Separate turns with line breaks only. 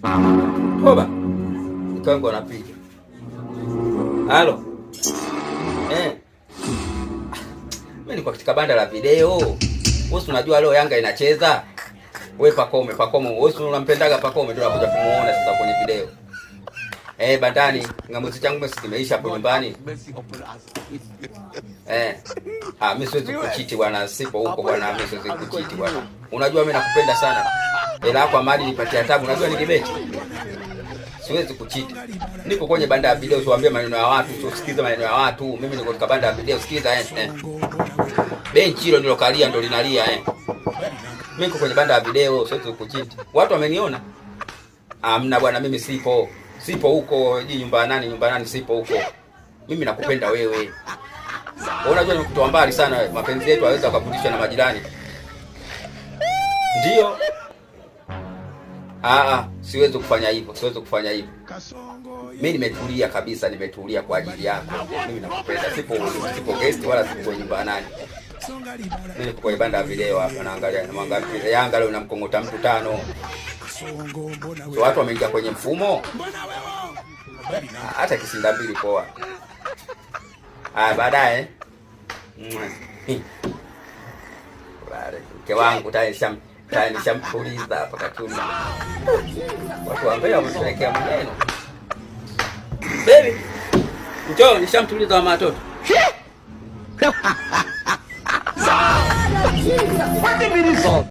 Toba. Mke wangu anapiga. Halo. Eh. Mimi niko katika banda la video. Wewe unajua leo Yanga inacheza? Wewe Pakome, Pakome, wewe unampendaga Pakome, ndio unakuja kumuona sasa kwenye video. Eh, bandani, ngamuzi changu mimi kimeisha hapo nyumbani. Eh. Ah, mimi siwezi kuchiti bwana, sipo huko bwana, mimi siwezi kuchiti bwana. Unajua mimi nakupenda sana. Hela yako mali nipatia tabu, unajua nikibeti. Siwezi kuchiti. Niko kwenye banda ya video, usiwaambie maneno ya watu, usisikilize maneno ya watu. Mimi niko katika banda ya video, sikiza eh. Benchi hilo ndilo kalia ndio linalia eh. Mimi niko kwenye banda ya video, siwezi kuchiti. Watu wameniona. Amna bwana, mimi sipo. Sipo huko, ji nyumba nani, nyumba nani, sipo huko. Mimi nakupenda wewe. Unajua nimekutoa mbali sana wewe. Mapenzi yetu hawezi kufundishwa na majirani. Ndio. Ah, siwezi kufanya hivyo, siwezi kufanya hivyo. Mimi nimetulia kabisa, nimetulia kwa ajili yako. Mimi nakupenda. Sipo guest wala sipo kwenye nyumba nani. Mimi niko kwenye banda ya video hapa naangalia, naangalia Yanga leo namkongota mtu 5. So watu wameingia kwenye mfumo. Hata kisinda mbili poa. Haya baadaye. Mke wangu tayari nishamtuliza hapa katuni. Watu wa Mbeya wamepelekea maneno. Baby, njoo nishamtuliza wa watoto.